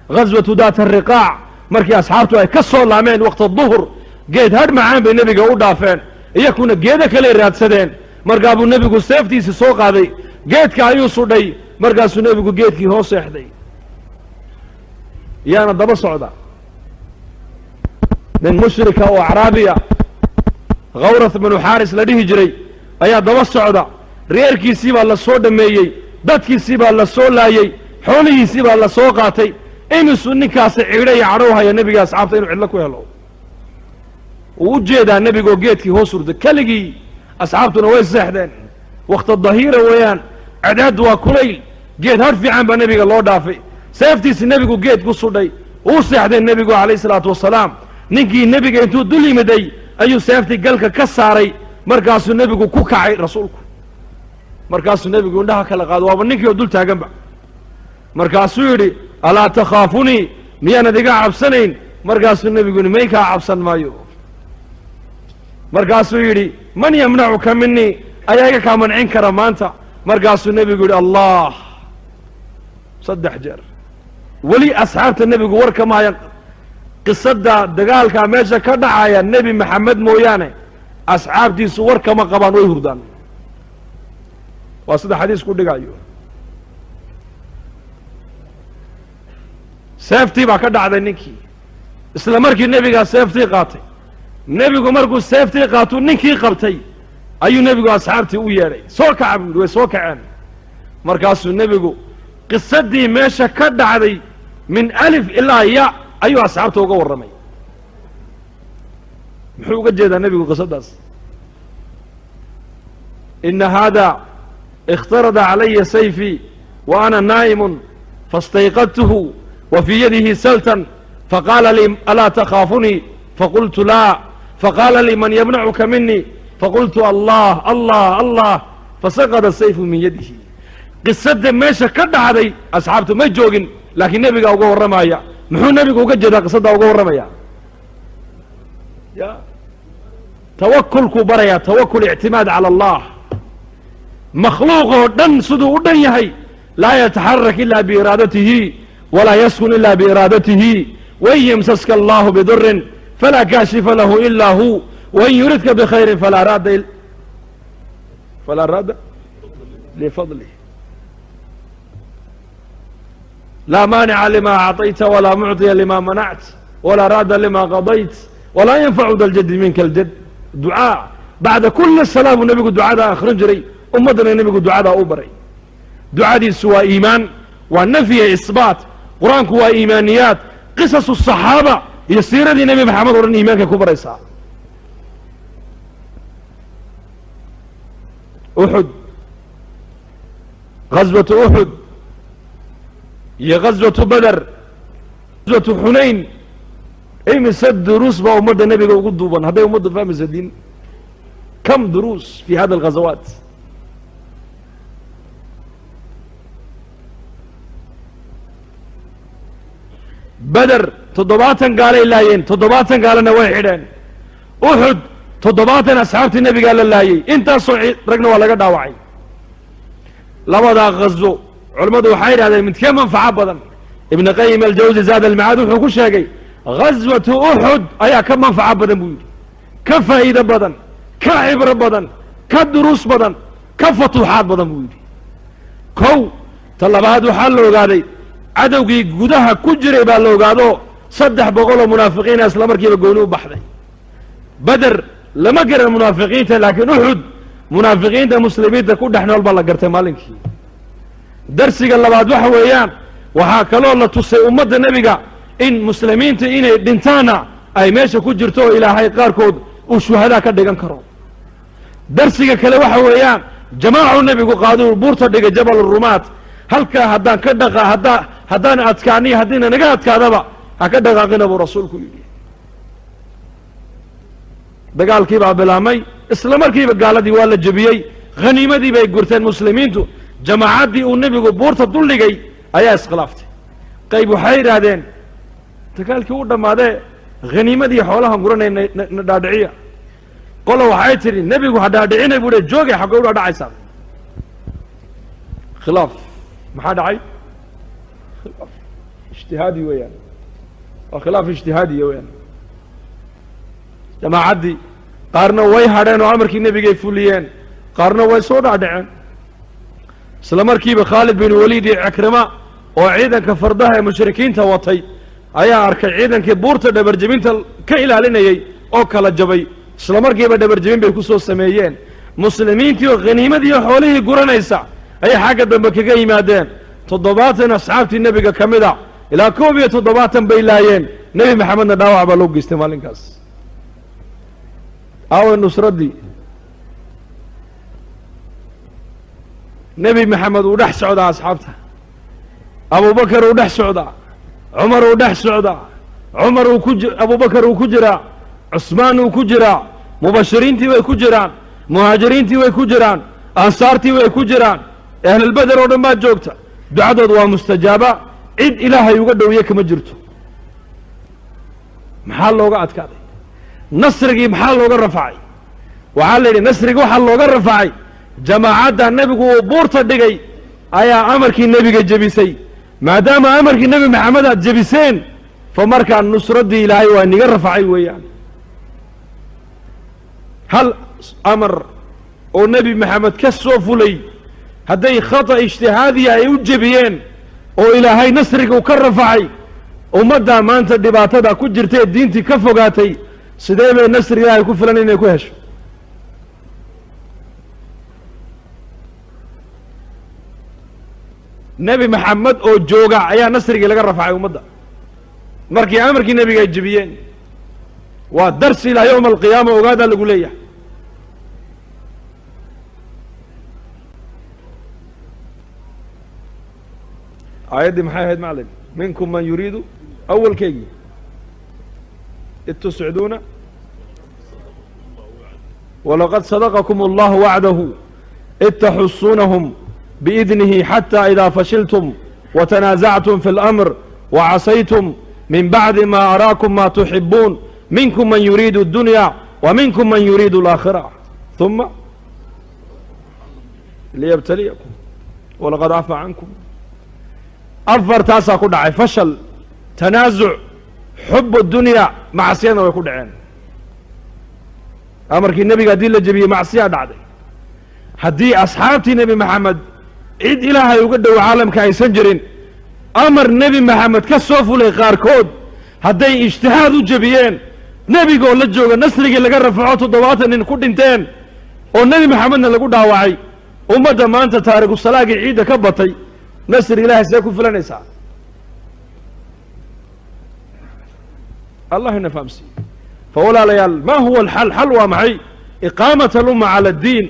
Ghaswatu daat ariqaac, markii asxaabtu ay ka soo laameen waqta duhur, geed hadh macaan bay nebiga u dhaafeen, iyakuna geedo kaley raadsadeen. Markaa buu nebigu seeftiisi soo qaaday, geedka ayuu sudhay, markaasuu nebigu geedkii hoos seexday. Yaana daba socda nin mushrika oo acraabiya, Khawrath binu Xaaris la dhihi jiray, ayaa daba socda. Reerkiisii baa la soo dhammeeyey, dadkiisii baa la soo laayey, xoolihiisii baa la soo qaatay. Imisuu ninkaasi ciidho iyo cadhow haya nebiga asxaabta inuu cidlo ku helo. Uu u jeedaa nebigoo geedkii hoos hurda keligii, asxaabtuna way seexdeen. Wakta dahiira weeyaan, cadceeddu waa kulayl. Geed hadh fiican baa nebiga loo dhaafay, seeftiisi nebigu geed ku sudhay, uu seexday nebigu calayhi isalaatu wasalaam. Ninkii nebiga intuu dul yimiday ayuu seeftii galka ka saaray, markaasuu nebigu ku kacay rasuulku. Markaasuu nebigu indhaha kala qaado, waaba ninkii oo dul taaganba. Markaasuu yidhi, alaa takhaafunii, miyaanad iga cabsanayn? Markaasuu nebigu yidhi, may kaa cabsan maayo. Markaasuu yidhi, man yamnacuka minii, ayaa iga kaa mancin kara maanta? Markaasuu nebigu yidhi, Allah, 3 jeer. Weli asxaabta nebigu war kama hayan qisada dagaalkaa meesha ka dhacaya. Nebi Maxamed mooyaane asxaabtiisu war kama qabaan, way hurdaan. Waa sida xadiisku dhigayo. Seeftii baa ka dhacday ninkii, isla markii nebigaa seeftii qaatay. Nebigu markuu seeftii qaatuu ninkii qabtay, ayuu nebigu asxaabtii u yeedhay. Soo kaca buu yidhi. Way soo kaceen. Markaasuu nebigu qisadii meesha ka dhacday min alif ilaa ya ayuu asxaabta uga warramay. Muxuu uga jeedaa nebigu qisadaas? Ina hada ikhtarada calaya sayfii wa ana naa'imun, faاstayqadtuhu wa fii yadihi saltan, faqaala lii, alaa takhaafunii? Faqultu laa. Faqaala lii, man yamnacuka minii? Faqultu, allah, allah, allah. Fasaqada sayfu min yadihi. Qisada meesha ka dhacday asxaabtu may joogin, laakiin nebigaa uga warramaya. Muxuu nebigu uga jeedaa qisaddaa uga warramaya? Ya tawakulkuu barayaa, tawakul, ictimaad cala allah. Makhluuq oo dhan siduu u dhan yahay, laa yataxarak ila biiraadatihi walaa yaskun ila biiraadatihi. Wain yamsaska allahu bidurin falaa kaashifa lahu ila hu, wain yuridka bikhayrin falaa raada lifadlih, laa maanica lima acطayta walaa mucطiya lima manact walaa raada lima qadayt walaa yanfacu da ljadi minka aljad. Ducaa bacda kuli salaa buu nebigu ducadaa akhrin jiray, ummaddana nebigu ducadaa u baray. Ducadiisu waa iimaan, waa nafyiya isbaat. Qur-aanku waa iimaaniyaat. Qisasu saxaaba iyo siiradii Nebi Maxamed o dhan iimaankay ku baraysaa. Uxud, ghaswatu Uxud iyo ghaswatu Beder, ghaswatu Xunayn, imise duruus baa ummadda nebiga ugu duuban hadday ummaddu fahmaysa diin? Kam duruus fi hada alghazawaat? Beder 70 gaalay laayeen, 70 gaalana way xidheen. Uxud 70 asxaabtii nebigaa la laayey, intaasoo ragna waa laga dhaawacay. Labadaa ghaswo culammadu waxay yidhahdeen, midkee manfaco badan? Ibn Qayim Aljawsi Zaad Almacaad wuxuu ku sheegay ghaswatu Uxud ayaa ka manfaco badan buu yidhi, ka faa'iido badan, ka cibro badan, ka duruus badan, ka futuuxaad badan buu yidhi. Kow ta labaad, waxaa la ogaaday cadowgii gudaha ku jiray baa la ogaado, 300 oo munaafiqiina isla markiiba gooni u baxday. Beder lama garan munaafiqiinta, laakiin Uxud munaafiqiinta muslimiinta ku dhex nool baa la gartay maalinkii. Darsiga labaad waxa weeyaan, waxaa kaloo la tusay ummadda nebiga in muslimiinta inay dhintaanna ay meesha ku jirto oo Ilaahay qaarkood uu shuhadaa ka dhigan karo. Darsiga kale waxa weeyaan, jamaacuu nebigu qaaduu buurta dhigay, Jabal Rumaat. Halkaa haddaan ka dhaqa, haddaa haddaan adkaaniyo haddiina naga adkaadaba, ha ka dhaqaaqina buu rasuulku yidhi. Dagaalkii baa bilaabmay, isla markiiba gaaladii waa la jebiyey, khaniimadii bay gurteen muslimiintu. Jamaacaddii uu nebigu buurta duldhigay ayaa iskhilaaftay. Qayb waxay yidhaahdeen, dagaalkii u dhammaadee khaniimadii xoolahan guranay na dhaadhiciya. Qola waxay tidhi, nebigu ha dhaadhicinay buu hi, joogay, xaggay u dhaadhacaysaa? Khilaaf maxaa dhacay? Khilaaf. Ijtihaadi weeyaan, waa khilaaf ijtihaadiya weeyaan. Jamaacaddii qaarna way hadheen oo amarkii nebigay fuliyeen, qaarna way soo dhacdhaceen. Isla markiiba Khaalid bin Waliid iyo Cikrima oo ciidanka fardaha ee mushrikiinta watay ayaa arkay ciidankii buurta dhabarjebinta ka ilaalinayey oo kala jabay. Isla markiiba dhabarjebin bay ku soo sameeyeen. Muslimiintii oo khaniimadii iyo xoolihii guranaysa ayay xagga dambe kaga yimaadeen. 70 asxaabtii nebiga ka mid a ilaa 71 bay laayeen. Nebi Maxamedna dhaawac baa loo geystay maalinkaas. Aaway nusraddii? Nebi Maxamed uu dhex socdaa asxaabta, Abubakar uu dhex socdaa, Cumar uu dhex socdaa, Cumar uu ku Abubakar uu ku jiraa, Cusmaan uu ku jiraa, mubashiriintii way ku jiraan, muhaajiriintii way ku jiraan, ansaartii way ku jiraan, ahlulbeder oo dhan baa joogta. Ducadood waa mustajaaba, cid Ilaahay uga dhowiye kama jirto. Maxaa looga adkaaday nasrigii? Maxaa looga rafacay? Waxaa la yidhi nasrigi waxaa looga rafacay jamaacadda nebigu uu buurta dhigay ayaa amarkii nebiga jebisay. Maadaama amarkii Nebi Maxamed aad jebiseen, fa markaa nusraddii Ilaahay waa niga rafacay weeyaan. Hal amar oo Nebi Maxamed ka soo fulay hadday khata ijtihaadiya ay u jebiyeen oo Ilaahay nasriga u ka rafacay, ummaddaa maanta dhibaatada ku jirta ee diintii ka fogaatay sidee bay nasriga Ilaahay ku filan inay ku hesho? Nebi Maxamed oo jooga ayaa nasrigii laga rafacay ummadda markii amarkii nebiga ay jebiyeen. Waa darsi ilaa yowma alqiyaama ogaadaa lagu leeyahay. Aayaddii maxay ahayd macalin? Minkum man yuriidu awalkeygii id tusciduuna walaqad sadaqakum allahu wacdahu id taxusuunahum biidnihi xatى إida fashiltum watanaasactum fi اlamr wacasaytum min bacdi ma araakum ma tuxibuun minkum man yuriidu اdunya wa minkum man yuriidu اlaakhira ثuma liyabtaliyakum walaqad cafa cankum. Afartaasaa ku dhacay: fashal, tanaasuc, xub dunya, macsiyadna way ku dhaceen. Amarkii nebiga haddii la jebiyey macsiyaa dhacday. Haddii asxaabtii Nebi Maxamed cid Ilaahay uga dhow caalamka aysan jirin, amar Nebi Maxamed ka soo fulay qaarkood hadday ijtihaad u jebiyeen, nebigoo la jooga nasrigii laga rafaco, 70 nin ku dhinteen oo Nebi Maxamedna lagu dhaawacay, ummadda maanta taariku salaagii ciidda ka batay nasri Ilahay see ku filanaysaa? Allah ina fahamsiiye. Fa walaalayaal, ma huwa alxal? Xal waa maxay? Iqaamat alumma cala addiin.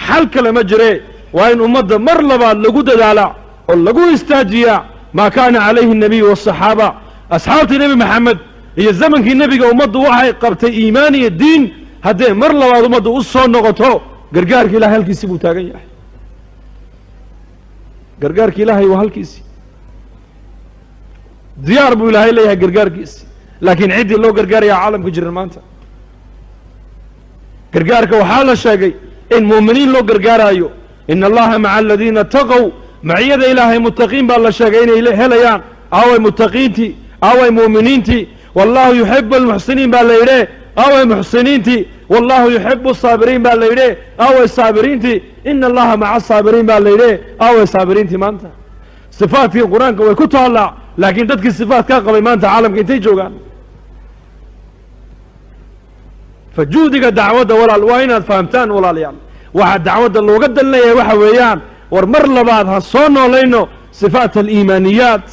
Xal kale ma jire, waa in ummadda mar labaad lagu dadaalaa oo lagu istaajiyaa maa kaana calayhi الnabiyu waالصaxaaba. Asxaabtii Nebi Maxamed iyo zamankii nebiga ummaddu waxay qabtay iimaan iyo diin. Hadday mar labaad ummaddu u soo noqoto, gargaarka Ilahay halkiisii buu taagan yahay. Gargaarka Ilaahay waa halkiisii, diyaar buu Ilaahay leeyahay gargaarkiisi, laakiin ciddii loo gargaarayaa caalamka jiran maanta. Gargaarka waxaa la sheegay in mu'miniin loo gargaaraayo, ina Allaha maca aladiina ataqow. Maciyada Ilaahay muttaqiin baa la sheegay inay helayaan. Aaway muttaqiintii? Aaway mu'miniintii? Wallahu yuxibu almuxsiniin baa la yidhe, aaway muxsiniintii? Wallahu yuxibu asaabiriin baa la yidhe, aaway saabiriintii? Ina Allaha maca asaabiriin baa la yidhe, aaway saabiriintii? Maanta sifaadkii Qur-aanka way ku taallaa, laakiin dadkii sifaadkaa qabay maanta caalamka intay joogaan? Fa juhdiga dacwadda walaal waa inaad fahamtaan walaalayaal, waxaa dacwadda looga dan leeyahay waxa weeyaan war mar labaad ha soo noolayno sifaat aliimaaniyaat,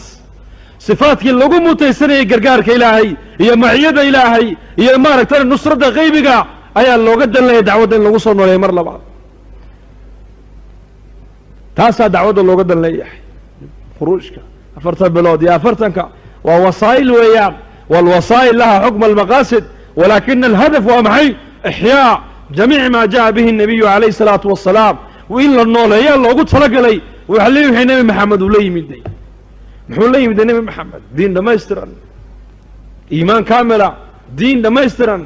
sifaadkii lagu mutaysanayay gargaarka Ilaahay iyo maciyada Ilaahay iyo maaragtay nusradda qaybiga ayaa looga dan leeyahay dacwadda in lagu soo nooleeyo mar labaad. Taasaa dacwadda looga dan leeyahay. Khuruujka 40 bilood iyo 40-ka waa wasaa'il weeyaan, waalwasaa'il laha xukma almaqaasid, walaakina alhadaf waa maxay? Ixyaa jamiic maa jaءa bihi الnabiyu calayh الsalaatu wasalaam in la nooleeyaa loogu talagalay. Waxa le wixii Nebi Maxamed uu la yimiday. Muxuu la yimiday Nebi Maxamed? Diin dhammaystiran, iimaan kaamila, diin dhammaystiran,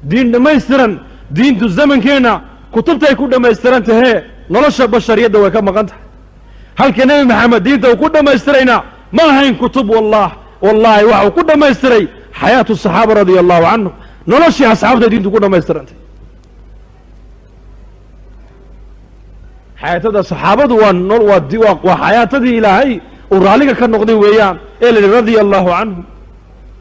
diin dhammaystiran. Diintu zamankeenna kutubtay ku dhammaystiran tahee, nolosha bashariyadda way ka maqan tahay. Halka Nebi Maxamed diinta uu ku dhammaystirayna Ma ahayn kutub, wallah, wallahi, waxau ku dhammaystiray xayaatu saxaaba radia allahu canhu, noloshii asxaabta diintu ku dhammaystirantay. Xayaatada saxaabadu waa xayaatadii Ilaahay uu raalliga ka noqday weeyaan, ee la yihi radia allahu canhu.